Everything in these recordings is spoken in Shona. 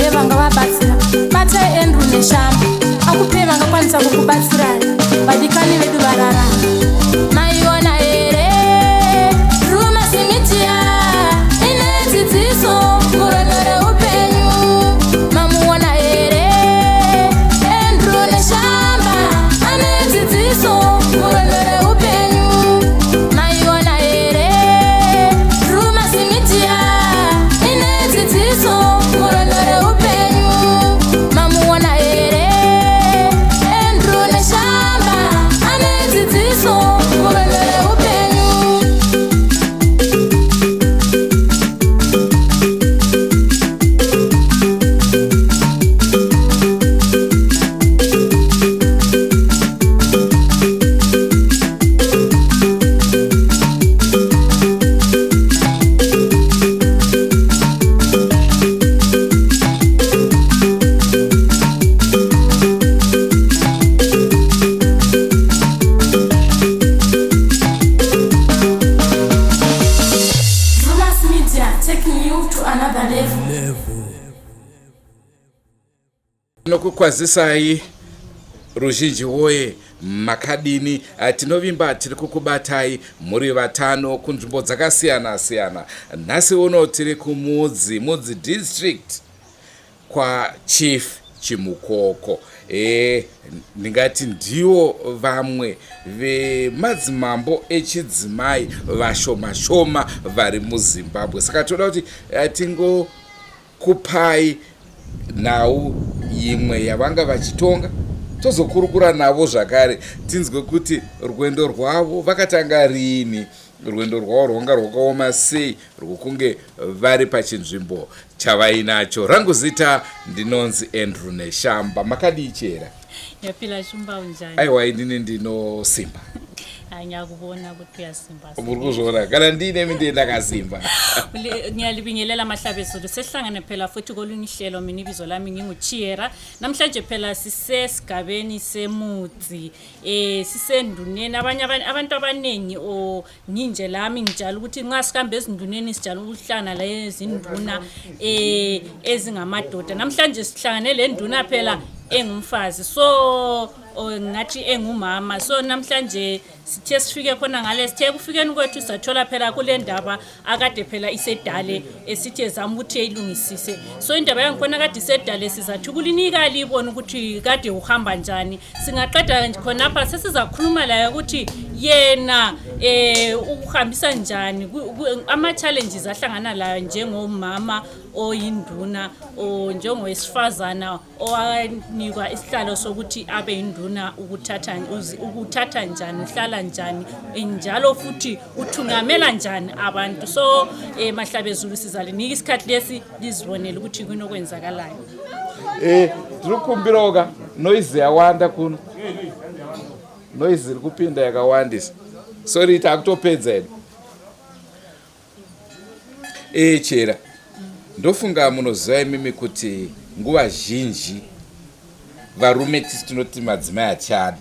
here vangavabatsira batai Andrew Neshamba akupei vangakwanisa kukubatsirai vadikani vedu vararama maiona here Drewmas Media ine dzidziso murwendo reupenyu mamuona here Andrew Neshamba ane dzidziso murwendo reupenyu maiona here Drewmas Media ine dzidziso murwendo reupenyu mamuona here Andrew Neshamba ane dzidziso murwendo reupenyu. Drewmas Media taking you to another level. Tinokukwazisai ruzhinji woye, makadini? Tinovimba tiri kukubatai muri vatano kunzvimbo dzakasiyana siyana. Nhasi uno tiri kuMudzi, Mudzi District, kwaChief Chimukoko. E, ndingati ndiwo vamwe vemadzimambo echidzimai vashoma shoma vari muZimbabwe. Saka toda kuti tingokupai nhau imwe yavanga vachitonga, tozokurukura navo zvakare tinzwe kuti rwendo rwavo vakatanga riini, rwendo rwavo rwanga rwakaoma sei rwokunge vari pachinzvimbo chavainacho. Rangu zita ndinonzi Andrew Neshamba. Makadii Chera? Ngiyaphila Shumba, unjani? Aiwa, inini ndinosimba. Hayi, ngiyakubona ukuthi uyasimba. Muri kuzviona kana ndiine ndiye ndakasimba. Ngiyalibingelela mahlabezulu, sesihlangane phela futhi kolunye uhlelo. Mina ibizo lami nginguChiera. Namhlanje phela sisesigabeni seMudzi, sisenduneni. Abanye abantu abaningi o nginje lami ngijala ukuthi nxa sihambe ezinduneni sijala ukuhlangana lezinduna ezingamadoda. Namhlanje sihlangane le nduna phela engumfazi, so ngathi engumama. So namhlanje sithe sifike khona ngale, sithe kufikeni kwethu sathola phela kule ndaba akade phela isedale esithe zama ukuthi ilungisise. So indaba yangikhona kade isedale, sizathi ukulinika libone ukuthi kade uhamba njani. Singaqeda khonapha sesizakhuluma laye ukuthi yena ukuhambisa njani ama-challenges ahlangana layo njengomama oyinduna o njengowesifazana owanikwa isihlalo sokuthi abe yinduna, ukuthatha njani, uhlala njani, njalo futhi uthungamela njani abantu. So mahlabezulu, sizalinika isikhathi lesi lizibonele ukuthi kunokwenzakalayo. Tiri kukumbirawo ka, noise yawanda kuno, noise iri kupinda yakawandisa. Sorry, takutopedza hedu. Chera, ndofunga munoziva imimi kuti nguva zhinji varume tisi tinoti madzimai achada,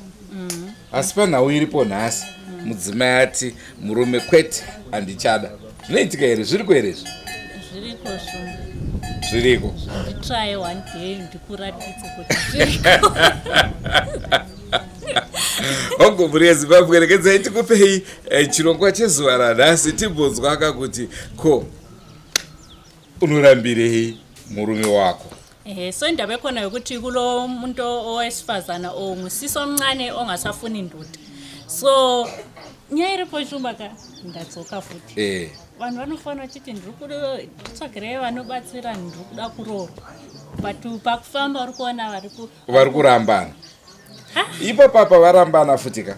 asi panhau iripo nhasi mudzimai ati murume kwete, handichada. Zvinoitika here? Zviriko here izvi? Zviriko Shumba. Zviriko. Nditry one day ndikuratidze kuti zviriko. Hongu, mhuri yeZimbabwe, regedzai tikupei chirongwa chezuva ranhasi, timbonzwaka kuti ko unorambirei murume wako. So indaba ekhona yokuthi kulo muntu owesifazana o ngusisi omncane ongasafuni indoda. So nyaya iripo Shumba ka, ndadzoka futi. Vanhu vanofana vachiti ndiri kutsvagirei vanobatsira, ndiri kuda kuroorwa, but pakufamba uri kuona vari ku Vari kurambana ipo papa, varambana futi ka.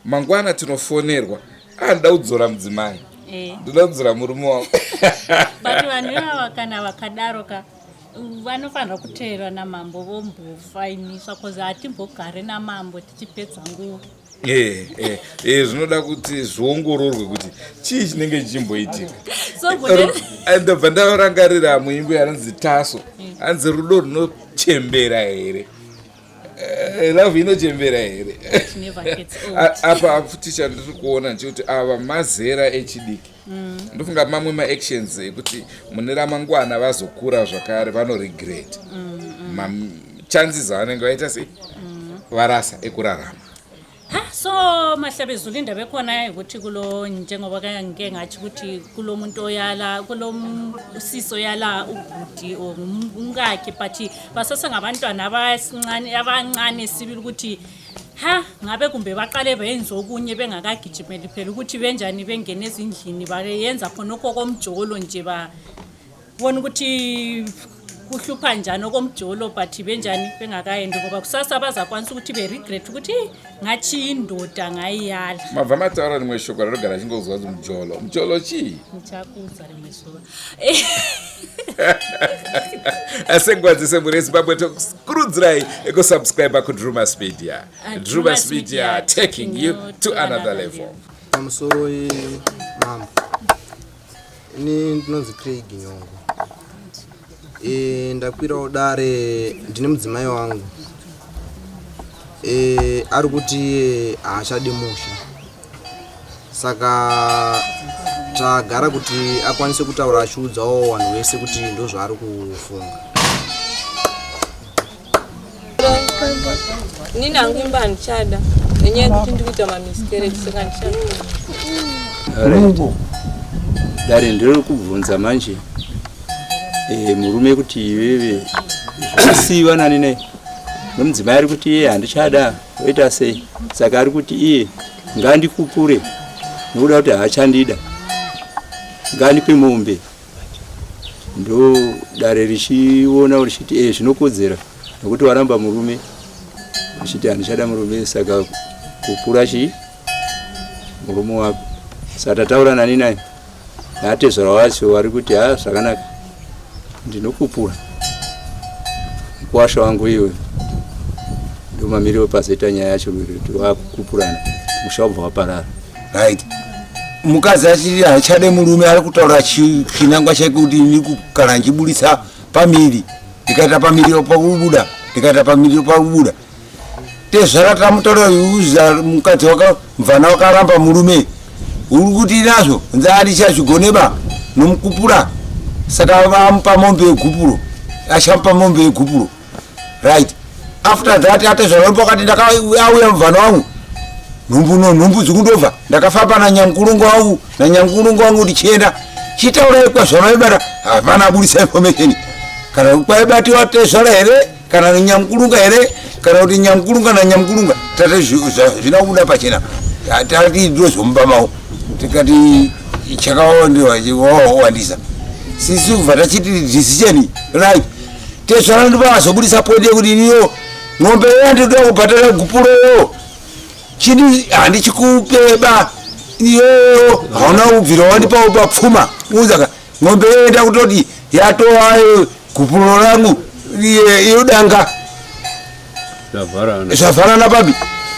Mangwana tinofonerwa, ndoda kudzora mudzimai, ndoda kudzora murume wangu. But vanhu ivava kana vakadaro ka, vanofanira kuteerwa namambo vombofainiswa, cause hatimbogare namambo tichipedza nguva. Zvinoda kuti zviongororwe kuti chii chinenge chichimboitika. So Ndobva ndarangarira muimbo yanonzi Taso, hanzi rudo runochembera here? Love inochembera here? It never gets old. Apa futi chandiri kuona ndechekuti ava mazera echidiki. Ndofunga mamwe maactions ekuti mune ramangwana vazokura zvakare vanoregret machances avanenge vaita sei varasa ekurarama. Ha, so Mahlabezulu, indaba ekhona ukuthi kulo, njengoba ke ngike ngathi ukuthi kulo muntu oyala, kulo usisi oyala ubhuti or umkakhe, but basasengabantwana abasincane, abancane sibili, ukuthi ha ngabe kumbe baqale benze okunye bengakagijimeli phela ukuthi benjani bengene ezindlini, bayenza khonokho komjolo nje, ba bona ukuthi kuhlupha njani okomjolo, but benjani bengakayendi, ngoba kusasa bazakwanisa ukuthi be-regret ukuthi "Ih, ngatshiya indoda ngayiyala." Mabva mataura rimwe shoko ranogara achingozwa kuti mujolo. Mujolo chii? Ndichakuudza rimwe zuva. Senguva dzese, mhuri yeZimbabwe, tokurudzirai kusubscribe kuDrumas Media. Drumas Media, taking you to another level. Pamusoro, mambo. Ini ndinonzi Craig Nyongo. Ndakwirawo dare, ndine mudzimai wangu. Ari kuti iye haachadi musha, saka tagara kuti akwanise kutaura achiudzawo vanhu vese kuti ndo zvaari kufunga. Inini hangu imba handichada nenyaya yekuti ndiri kuita mamiscarriage, saka handichada. Right. Dare ndiri kubvunza manje murume kuti iwewe zvasiyiwa nani nei nomudzimai ari kuti iye handichada, oita sei? Saka ari kuti iye ngandikupure nokuda kuti haachandida, ngandipe mombe. Ndo dare richiona richiti zvinokodzera nokuti waramba murume uchiti handichada murume, saka kupura chii murume wako. Saka tataura nani naye naatezvara wacho, vari kuti ha, zvakanaka, ndinokupura mukuwasha wangu iwe. Ndo mamiriro pazoita nyaya yacho, kuti wakupurana, musha wabva waparara. Right, mukadzi achiti hachade murume, ari kutaura chinangwa chake kuti ini kana nchiburitsa pamiri, ndikaita pamiriro pakubuda, ndikaita pamiriro pakubuda. Tezvara tamutaura uza mukadzi waka mvana wakaramba murume, uri kuti nazvo nzi andichazvigoneba nomukupura, saka vamupa mombe yegupuro, achamupa mombe yegupuro. Right, after that atezvara pakati ndakauya mvana wangu nhumbu no nhumbu dzikundobva, ndakafamba nanyankulungu wangu, nanyankulungu wangu tichienda chitaurai kwazvamaibata. Hapana abudisa information kana kwaibatiwa tezvara here, kana nyamukulunga here, kana kuti nyamukulunga nanyamukulunga. Tate zvina kubuda pachena. Tati ndozomupa mawo, tikati chakawandisa sisi kubva tachiti decision. Right, tezvara ndipo azobudisa point yekuti iniyo ng'ombe yandinoda kubhadhara gupuroyo chini handichikupeba, iyoyo hauna kubvira wandipawo papfuma uzaka ng'ombe yoenda kutoti yatova gupuro rangu yodanga. Zvavharana. Zvavharana papi?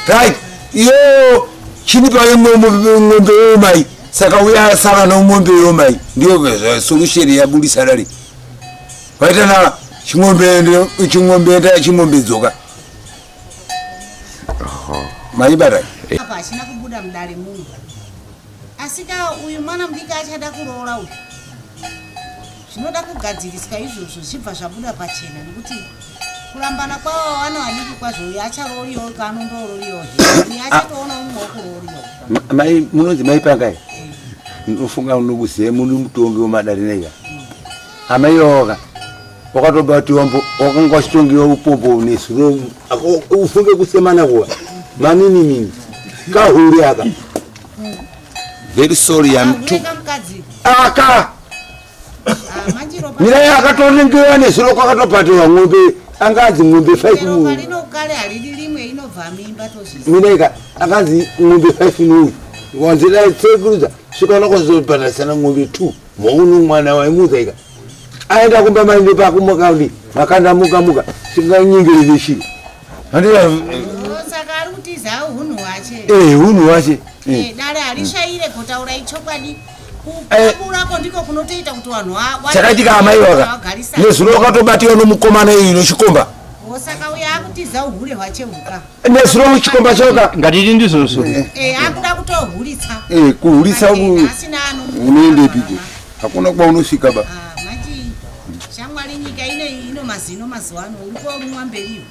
Right, iyoyo chinipa ng'ombe yomai, saka uya sara nomombe yomai, ndiyo solution yabudisa dare. Vaita na ching'ombe, ching'ombe enda, ching'ombe dzoka, maibata. Apa hachina kubuda mudare muno, asi ka uyu mwana mudiki achada kuroora uyu, zvinoda kugadziriswa izvozvo zvibva zvabuda pachena, nekuti kurambana kwavo vana vadiki kwazvo. Uyu acharooriwo, kaanondorooriwo, uyu achatoona umwe wekurooriwo. Mai munonzi mai pangai, unofunga unokuziva muri mutongi wemadare neiya amai yoka wakatobatiwa wakanga uchitongiwa upombo nezuro, ufunge kusemana kuwa manini mini kahuri aka. Very sorry, I'm too Kahure kamukadzi. Aka Ah, manje ropa mirai, akatoringiwa nezuro, kwakatobhatiwa ng'ombe, anganzi ng'ombe 5. Ropa rinokale haridi rimwe, inobva mimba tozvisa. Minaika akanzi ng'ombe 5 nuyu wanzira tsekurudza svika unakuzobhadharisana ng'ombe 2 mouno mwana waimuzaika aenda kumba mainde pakumukaundi makanda muka muka singanyengerere shiri handira. Oh, saka ari kutiza hunhu hwache. Eh, hunhu hwache. Dare harishaire kutaura ichokwadi. Kuburako ndiko kunotoita kuti vanhu Chakaitika amai waka vagarisane. Nezuro wakatobatiwa nomukomana iyi nochikomba. Saka uyo akutiza uhure hwachehuka. Nezuro chikomba choka. Ngatiti ndizvozvo. Eh, akuda kutohuritsa. Eh, kuhuritsa Pachena, asina ano. Unoendepiko? Hakuna kwaunosvika ba. Ah, manje shamwari nyika ino ino mazino mazuva ano uri korumwa mberiyo.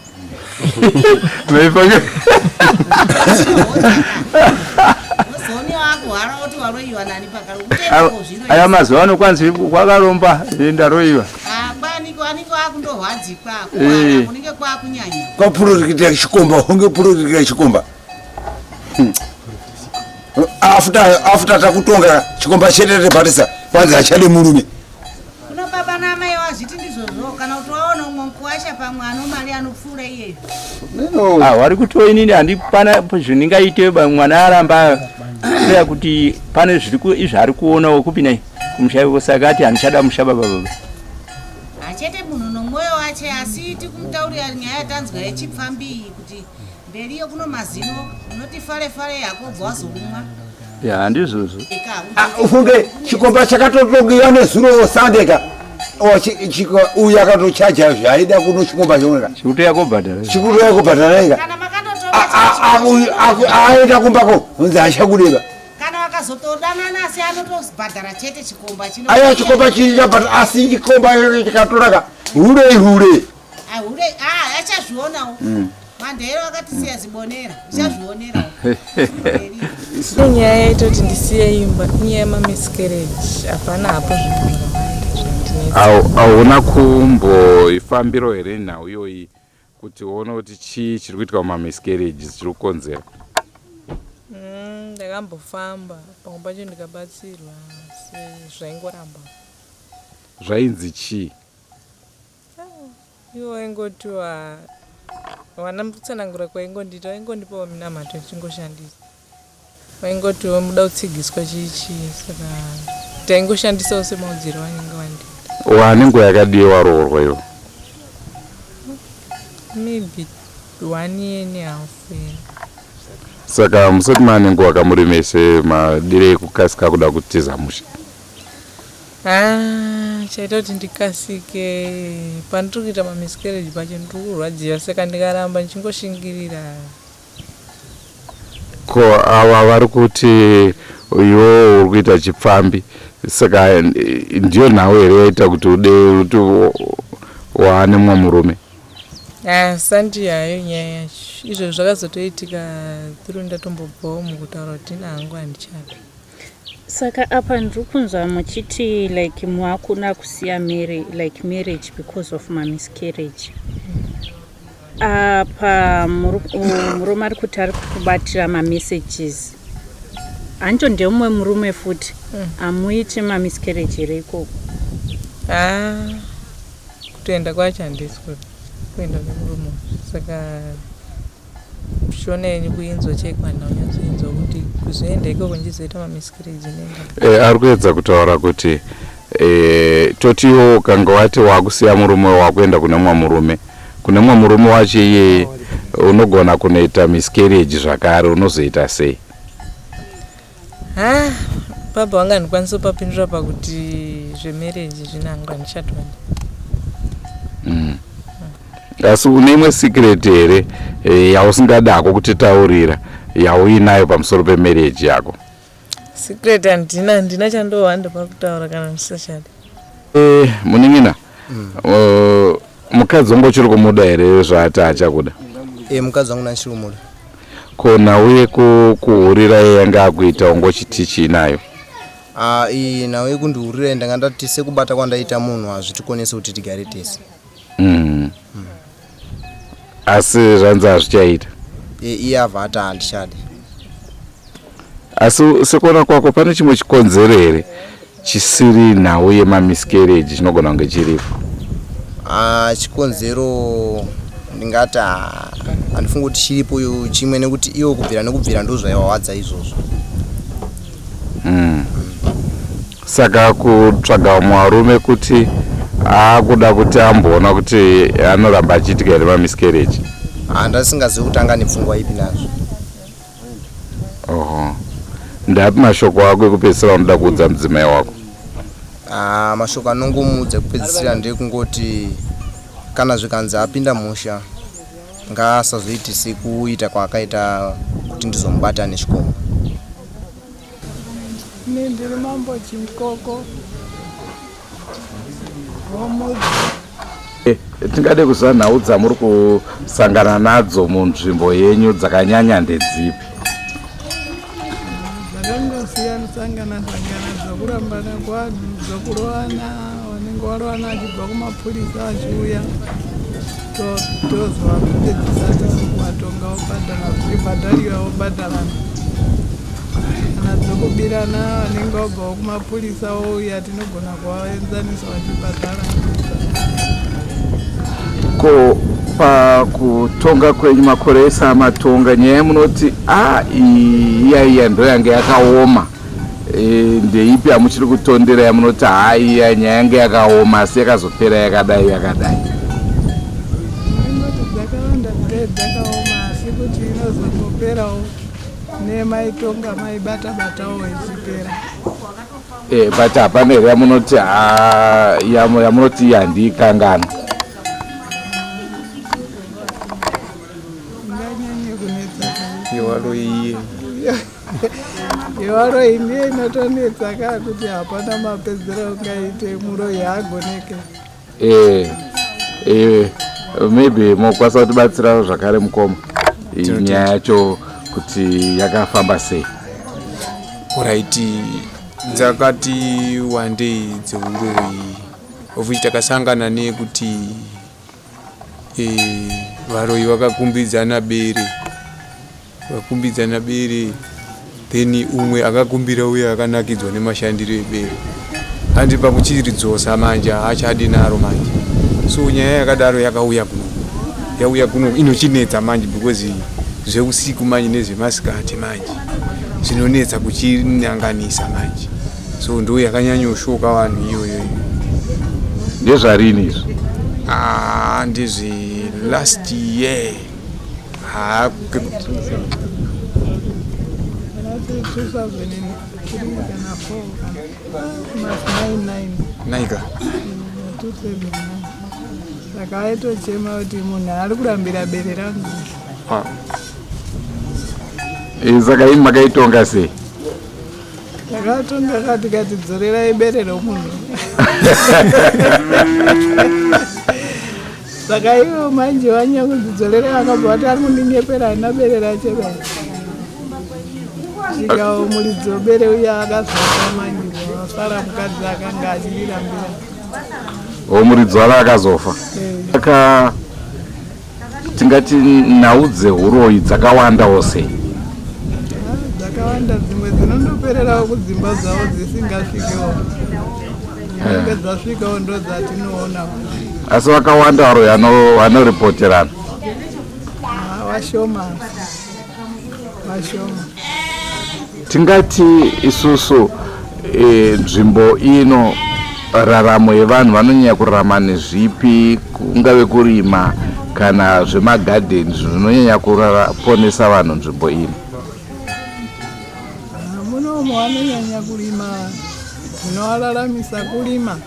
Uzoone wakuhwara woti waroyiwa nani pakare kutengo zvino. Aya mazuva ano kwanzi kwakaromba ndaroyiwa. Ah, kwaniko aniko akundohwadzikwa Eh. kuhwara kunenge kwakunyanya. Kwapururikira chikomba, hunge pururikira chikomba. After after takutonga chikomba chete tebhatisa kwanzi achade murume. Kuno baba naamai wazviti ndizvozvo kana kuti waona umwe mukuwasha pamwe ano mari anopfuura iyeyo. Ah, wari kuti inini handipana zvindingaite ba mwana aramba kuya kuti pane zviri izvi ari kuonawo kupi nai kumusha ikoko saka ati handichada musha baba baba. Hachete munhu nomwoyo wache asi tikumutaurira nyaya yatanzwa yechipfambi iyi kuti mberiyo kuno mazino unoti fare fare yako ubva wazorumwa. Ya handizvozvo. Eka Ufunge chikomba chakatotongiwa nezuro sandeka. Uyu akatochaja zvaida kuno chikomba choneka. Chikutoya kobhadhara. Chikutoya kobhadhara ega. Kana makatotonga Aenda kumbako hunzi achakudeba. kana vakazotodanana asi anotobhadhara chete chikomba chino. Aya chikomba chiri chabhadhara asi chikomba chikatoraka hure hure. Ahure ah achazvionawo. Mandero akatisiya zibonera uchazvionerawo. Inyaya yaitoti ndisiye imba inyaya yemamiscarriage hapana hapo zvinhu zvakawanda zvandinetsa. Hauna kumboifambiro here nhau iyoyi kuti uone kuti chii chiri kuitika mumamiscarriages chiri kukonzera? Ndakambofamba pamwe pacho ndikabatsirwa asi zvaingoramba. Zvainzi chii? Ivo vaingoti wana kutsanangura kwaingondiita vaingondipawo minamato ndichingoshandisa. Vaingotiwo muda kutsigiswa chii chii saka taingoshandisawo semaudziro avanenge vandiita. Wane nguva yakadii waroorwa iwe? Maybe 1 year nehalf year. Saka musati maane nguva kamuri mese madire ekukasika kuda kutiza musha? Ah, chaita kuti ndikasike pandiri kuita mamiscarriage pacho ndiri kurwadziwa saka ndikaramba ndichingoshingirira. Ko ava vari kuti iwe uri kuita chipfambi saka ndiyo nhau here yaita kuti ude kuti waane mumwe murume? Ah, sandi hayo nyaya yacho izvo zvakazotoitika through ndatombobvawo mukutaura kuti ina hangu handichada. Saka apa ndiri kunzwa muchiti like mwakuna kusiya like marriage because of mamiscarriage. Apa murume ari kuti ari kukubatira mamessages. Hancho ndemumwe murume futi. Hamuiti mamiscarriage here ikoko? Ah, kutoenda kwacho handisi kuenda nemurume saka shona yenyu kuinzwa chaiko handina kunyatsoinzwa kuti kuzoenda ikoko ndichizoita mamiscarriage nenda. Ari kuedza kutaura kuti toti iwe ukanga wati wakusiya murume wakuenda kune mumwe murume, kune mumwe murume wacho iyeye unogona kunoita miscarriage zvakare, unozoita sei? Ha, baba vanga handikwanisi kupapindura pakuti zvemarriage zvinangu handichatoni. Asi une imwe secret here yausingadako kutitaurira yauinayo pamusoro pemarriage yako? Secret handina chandohwanda pakutaura kana ndisachadi. Munin'ina, mukadzi wangu uchiri kumuda here zvaati achakuda? Mukadzi wangu ndachiri kumuda. Ko nhau yekuhurira yanga akuita ungochiti chii nayo? Ah, iyi nhau yekundihurira ndanga ndati sekubata kwandaita munhu hazvitikonesi kuti tigare tese. Asi zvanzi hazvichaita. Iye abva ati handichadi. Asi sekuona kwako pane chimwe chikonzero here chisiri nhau yemamiscarriage chinogona kunge chiripo? Ah, chikonzero ndingati handifungi kuti chiripo chimwe nekuti iwo kubvira nekubvira ndo zvaiwawadza izvozvo. Saka kutsvaga mumwe varume kuti akuda kuti amboona kuti anoramba achiitika here mamiscarriage? Handasingazivi kuti anga nepfungwa ipi nazvo. Oho, ndapi mashoko ako ekupedzisira unoda kuudza mudzimai wako? Ah, mashoko anongomuudza ekupedzisira ndekungoti Kana zvikanzi apinda musha ngaasazoiti sekuita kwaakaita kuti ndizomubata nechikomba. Ini ndiri mambo Chimukoko womudzi. Eh, tingade kuziva nhau dzamuri kusangana nadzo munzvimbo yenyu dzakanyanya ndedzipi? Dzakangosiyana sangana sangana dzokurambana kwanhu, dzokurovana, vanenge varovana achibva kumapurisa achiuya tozovapedzisa tisi kuvatonga vobhadhara zvichibhadhariwa vobhadharana kana dzokubirana vanenge vabvawo kumapurisa vouya tinogona kuvaenzanisa vachibhadhara. Ko pakutonga kwenyu makore ese amatonga nyaya yamunoti a iya iya ndoyange yakaoma e, ndeipi yamuchiri kutondera yamunoti haa iya nyaya yange yakaoma asi yakazopera yakadai yakadai? Ndingoti dzakawanda kudai dzakaoma asi kuti inozongoperawo nemaitonga maibata batawo ichipera. Eh, but hapana here yamunoti haa yamunoti iyi handiikanganwa? Inganyanye kunetsa yewaroyi iye. Yewaroyi ndiyo inotonetsa ka kuti hapana mapedzero ungaite muroyi haagoneke. Eh, eh, maybe mokwanisa kutibatsira zvakare mukoma nyaya yacho kuti yakafamba sei. Oraiti dzakati wandei dzeuroyi of which takasangana neyekuti e, varoyi vakakumbidzana bere vakumbidzana bere then umwe akakumbira uye akanakidzwa nemashandiro ebere handi pakuchiridzosa manje haachadi naro manje so nyaya yakadaro yakauya kuno yauya kuno inochinetsa manje because zveusiku manje nezvemasikati manje zvinonetsa kuchinyanganisa manje so ndo yakanyanyoshoka vanhu iyoyo. Ndezvarini izvi? Ah, ndezve last year. Haa, 2003 kana 4 kana 99 naika 2009 saka aitochema kuti munhu ari kurambira bere rangu. Eh, saka imi makaitonga sei? Takatonga ka tikati dzorerai bere romunhu. Saka ivo manje vanyanya kundidzorera vakabva vati ari kundinyepera handina bere racho ba. Svikawo muridzi webere uya akazofa manje wasara mukadzi akanga achirirambira. O muridzi waro akazofa. Saka tingati nhau dzehuroyi dzakawandawo sei? Dzakawanda, dzimwe dzinondopererawo kudzimba dzavo dzisingasvikewo, dzinenge dzasvikawo ndo dzatinoona. Asi vakawanda varoyi vanoripoterana? Vashoma, vashoma. Tingati isusu e, nzvimbo ino raramo yevanhu vanonyanya kurarama nezvipi, kungave kurima kana zvemagadheni zvinonyanya kuponesa vanhu nzvimbo ino? Munomu vanonyanya kurima, zvinovararamisa kurima.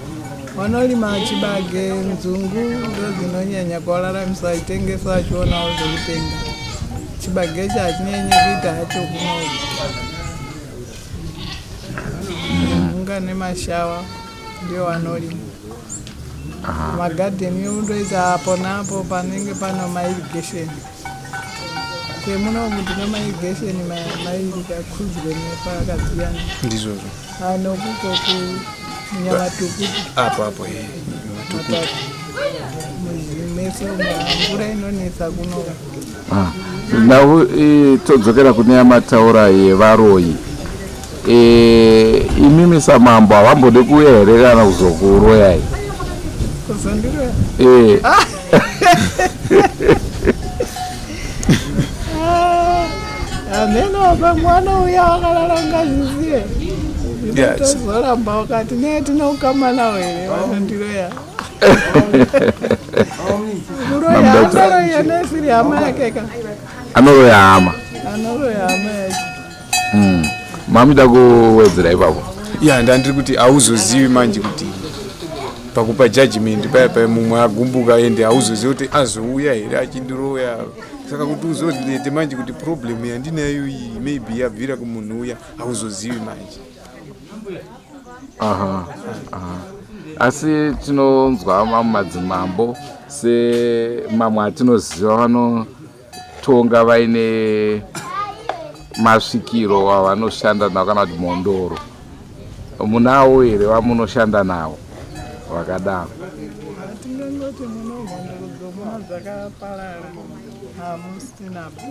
Vanorima chibage, nzungu ndo dzinonyanya kuvararamisa, vachitengesa vachionawo zvekutenga. Chibage icho hachinyanyi kuita hacho kuno. Mhunga nemashawa ndiyo vanorima. Magadheni yomundoita apo naapo panenge pana mairrigation. Semunomu tine mairrigation mairi kakudzwe nepakadziyana. Ndizvozvo. Anokuko kunyamatukutu. Apo apo eh, matukutu. Meso mvura inonetsa kuno. Ah, nhau eh, todzokera kune yamataura yevaroyi e, imimi samambo havambode kuuya here kana kuzokuroyai? Kuzondiroya? E. Hameno, pamwe vanouya vakalala ungazvizive. Yes. Tozoramba wakati nee tinoukama here vanondiroya. Kuroya anoroya nesiri hama yake ka. Anoroya hama. Anoroya hama yake. Mamuda kuwedzera ipapo? Ya, ndandiri kuti hauzozivi manje kuti Pakupa judgment paya paya mumwe agumbuka ende hauzozivi kuti azouya here achindiroya. Saka kuti uzolete manje kuti problem yandinayo iyi maybe yabvira kumunhu uya hauzozivi manje. Aha, aha. Asi tinonzwa mamwe madzimambo semamwe atinoziva vanotonga vaine masvikiro avanoshanda nawo kana kuti mhondoro. Munawo here vamunoshanda navo vakadaro? Hatingangoti muno mhondoro dzomuno dzakaparara hamusinapo.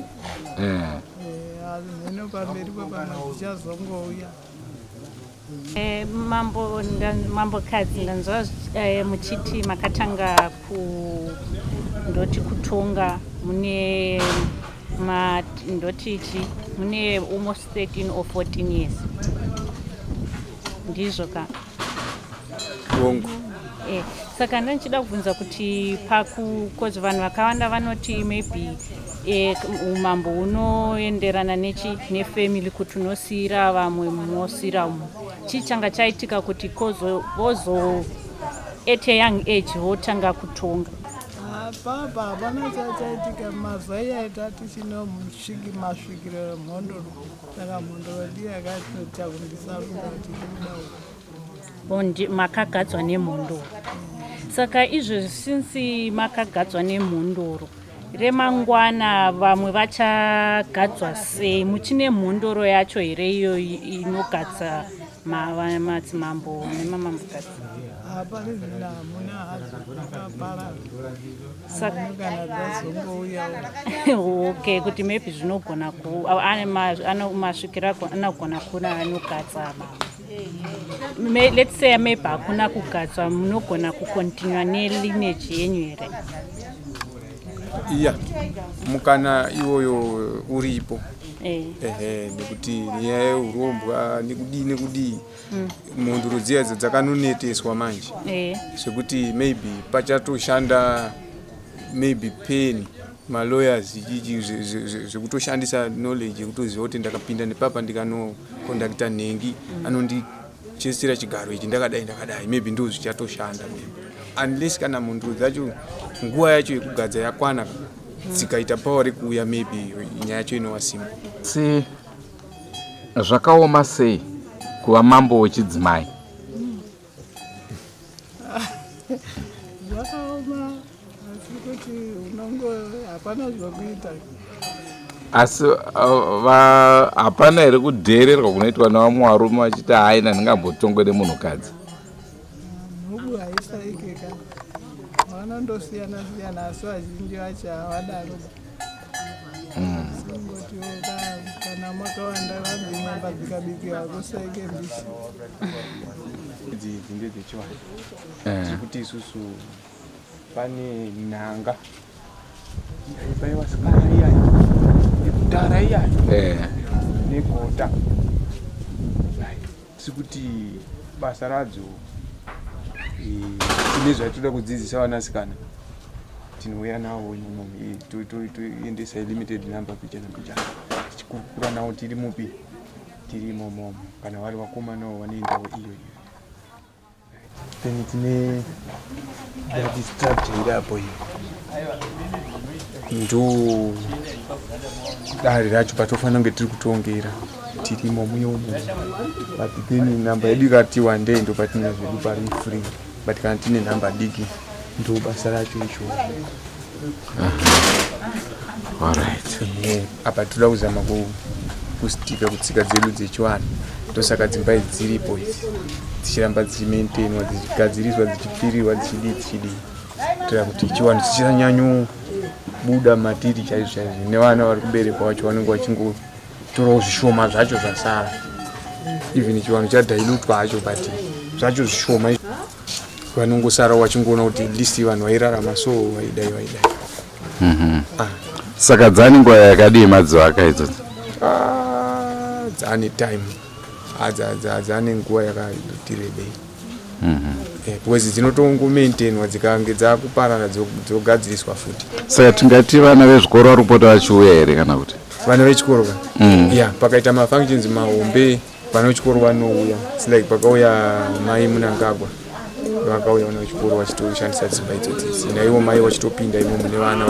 Mheno pamberi papamwe dzichazongouya. Mambo mambokadzi ndanzwa muchiti makatanga ku ndoti kutonga mune ndoti chi mune almost 13 or 14 years, ndizvo ka? Hongu. Saka ndandichida kubvunza kuti paku cause vanhu vakawanda vanoti maybe umambo hunoenderana nechi nefamily, kuti unosiyira vamwe mosiyira umwe. Chii changa chaitika kuti kozo vozo at a young age votanga kutonga? Apapa hapana chachaitika. Mazuva iyaita tichine musviki masvikiro emhondoro, saka mhondoro ndiyo yakatoita kundisarudza kuti ndikuda uku. Makagadzwa nemhondoro. Saka izvezvi since makagadzwa nemhondoro, remangwana vamwe vachagadzwa sei? Muchine mhondoro yacho here iyo inogadza madzimambo nemamambokadzi? Hapari zvino hamuna hadzo, dzakaparara. Kana dzazongouyawo. Okay, kuti maybe zvinogona ku ane masvikiro anogona kuna anogadza mambo. Let's say maybe hakuna kugadzwa, munogona kucontinua nelineage yenyu here? Iya, mukana iwoyo uripo. Ehe, nekuti nyaya yeurombwa nekudii nekudii, mhondoro dziya dzakanoneteswa manje zvekuti maybe pachatoshanda maybe pen malawyers ichichi zvekutoshandisa knowledge yekutoziva kuti ndakapinda nepapa ndikanoconducta nhengi anondichesera chigaro ichi, ndakadai ndakadai, maybe ndo zvichatoshanda maybe, unless kana mhondoro dzacho nguva yacho yekugadza yakwana, dzikaita power rekuuya, maybe nyaya yacho inova simple. Si zvakaoma sei kuva mambo wechidzimai? Zvakaoma, asi kuti unongo hapana zvokuita. Asi hapana here kudheererwa kunoitwa nevamwe varume vachiti haina ndingambotongwe nemunhukadzi? Nhubu haisaikeka, vanondosiyana siyana, asi vazhinji vacho havadaro. Singotiwo kana makawanda vanzi nyemba dzikabikiwa hakusaike mbishi. Idzi idzi ndedzechivanhu dzekuti isusu pane nhanga yaibaiwa sikana iyayi yekudhara iyayi negota. Tiri kuti basa radzo tine zvatinoda kudzidzisa vanasikana, tinouya navo imomo, toendesa limited number pichana pichana tichikurukura navo tiri mupi tiri imomomo. Kana vari vakomanawo vanoendawo iyo iyo. Then tine that structure iri apo, iyo ndo dare racho patofanira kunge tiri kutongera tirimo muyomo, but then nhamba yedu ikati wandei ndo patine zvedu pari free, but kana tine nhamba diki ndo basa racho icho. Alright. Ehe, apa toda kuzama kustika kutsika dzedu dzechivanhu, ndosaka dzimba idzi dziripo idzi dzichiramba dzichimaintainwa, dzichigadziriswa, dzichipfirirwa, dzichidii dzichidii, kuitira kuti chivanhu chisanyanyobuda matiri chaizvo chaizvo, nevana vari kuberekwa vacho vanenge vachingotorawo zvishoma zvacho zvasara. Even chivanhu chadilutwa hacho, but zvacho zvishoma vanongosarawo vachingoona kuti at least vanhu vairarama so, vaidai vaidai. Ah. Saka dzani nguva yakadii madzivaka idzodzo? Ah, dzane time. Ah, dzane nguva yakati rebei. Because dzinotongomaintainwa, dzikange dzakuparara dzogadziriswa futi. Saka tingati vana vezvikoro vari kupota vachiuya here kana kuti? Vana vechikoro ka? Ya, pakaita mafunctions mahombe vana vechikoro vanouya. It's like pakauya mai Munangagwa. Vakauya vana vechikoro vachitoshandisa dzimba idzodzidzi naivo mai vachitopinda imomo nevana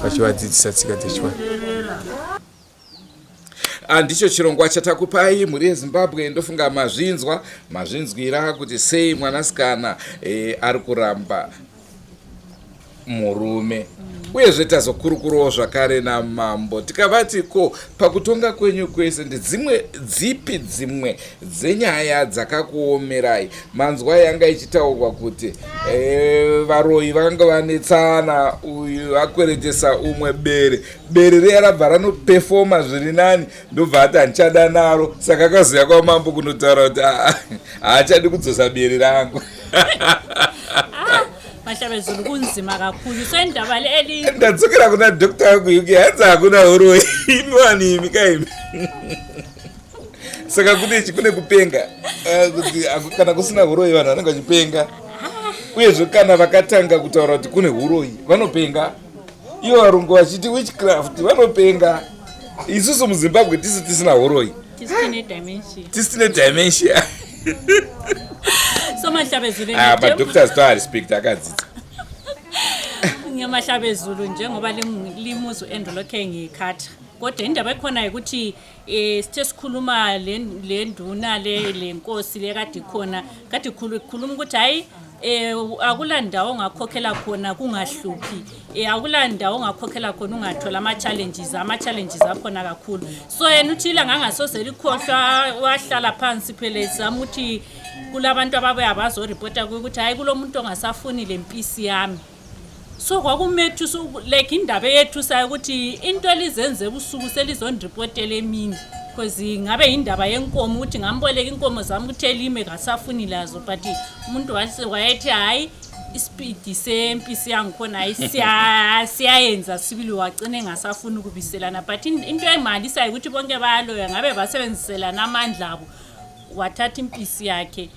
vachivadzidzisa tsika dzechivanhu. Ah, ndicho chirongwa chatakupai mhuri yezimbabwe ndofunga mazvinzwa mazvinzwira kuti sei mwanasikana e, ari kuramba murume uyezve tazokurukurawo zvakare namambo tikavati ko pakutonga kwenyu kwese ndedzimwe dzipi dzimwe dzenyaya dzakakuomerai manzwa yanga ichitaurwa kuti e, varoyi vakanga vanetsana uyu akweretesa umwe bere bere riya rabva ranopefoma zviri nani ndobva ati handichada naro saka akazoya kwamambo kunotaura kuti ah, haachadi kudzosa bere rangu ah, mahlabezulu kunzima kakhulu so indaba le eli ndadzokera kuna doctor wangu uk hanzi hakuna huroyi imi wani imi kaimi saka kune chi kune kupenga eh, kuti kana kusina huroyi vanhu vanenge vachipenga uyezve kana vakatanga kutaura kuti kune huroyi vanopenga ivo varungu vachiti witchcraft vanopenga isusu muzimbabwe tisu tisina huroyi tisu tine dementia so mahlabezulu ah, madoctors toarespect akadzidza ngemahlabezulu njengoba limuzi u-andrew lokhe ngiyikhatha kodwa indaba ekhona yikuthi um sithe sikhuluma le nduna le le nkosi le kade ikhona kade ikhuluma ukuthi hhayi eh akula ndawo ongakhokhela khona kungahluphi eh akula ndawo ongakhokhela khona ungathola ama challenges ama challenges akhona kakhulu so yena uthi ilanga angasoze likhohlwa wahlala phansi phela ezama ukuthi kulabantu ababuya bazoripota kuye ukuthi hayi kulomuntu ongasafuni lempisi yami so kwakumethusa like indaba eyethusayo ukuthi into elizenze ebusuku selizondiripotela emini because ngabe yindaba yenkomo ukuthi ngamboleka inkomo zami ukuthi elime kasafuni lazo but umuntu wayethi hhayi isipidi sempisi yangikhona hayi siyayenza sibili wacina engasafuni ukubiselana but into emalisayo ukuthi bonke bayaloya ngabe basebenziselana amandla abo wathatha impisi yakhe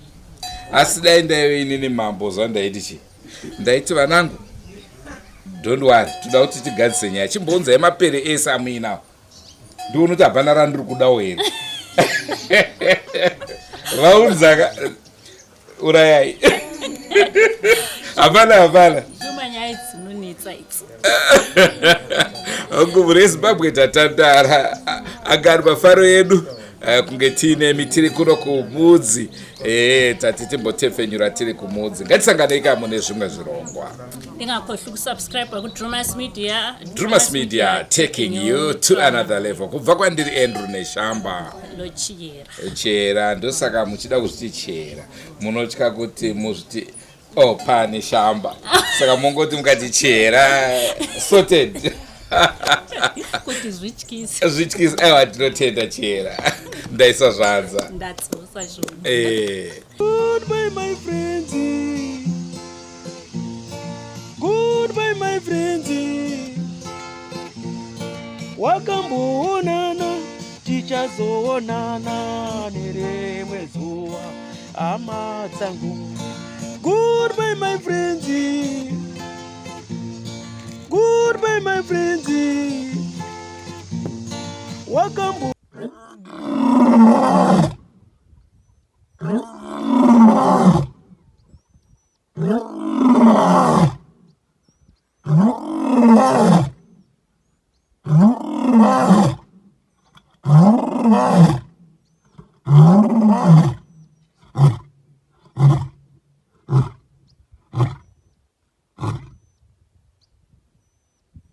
asi dai ndaive inini mambo zvandaiti chii ndaiti vanangu don't worry toda kuti tigadzise nyaya chimbounzai mapere ese amuinawo ndione kuti hapana randiri kudawo here vaunzaka urayai hapana hapana guvhu rezimbabwe tatandara agari mafaro edu eh, kunge tiinemi tiri kuno kumudzi eh, tati timbotepfenyura tiri kumudzi ngatisanganei ka mune zvimwe zvirongwa ndingakhohlwa ukusubscribe kudrumas media drumas media taking you to another level kubva kwandiri andrew neshamba lochiyera chera ndosaka muchida kuzviti chera munotya kuti muzviti oh pane shamba saka mongoti mukati chera sorted kuti zvityise zvityise aiwa tinotenda chera ndaisa zvanza ndatsosa zvona eh. Goodbye my friends. Goodbye my friends. Wakamboonana tichazoonana nerimwe zuva hama dzangu. Goodbye my friends. Goodbye my friends. Wakambo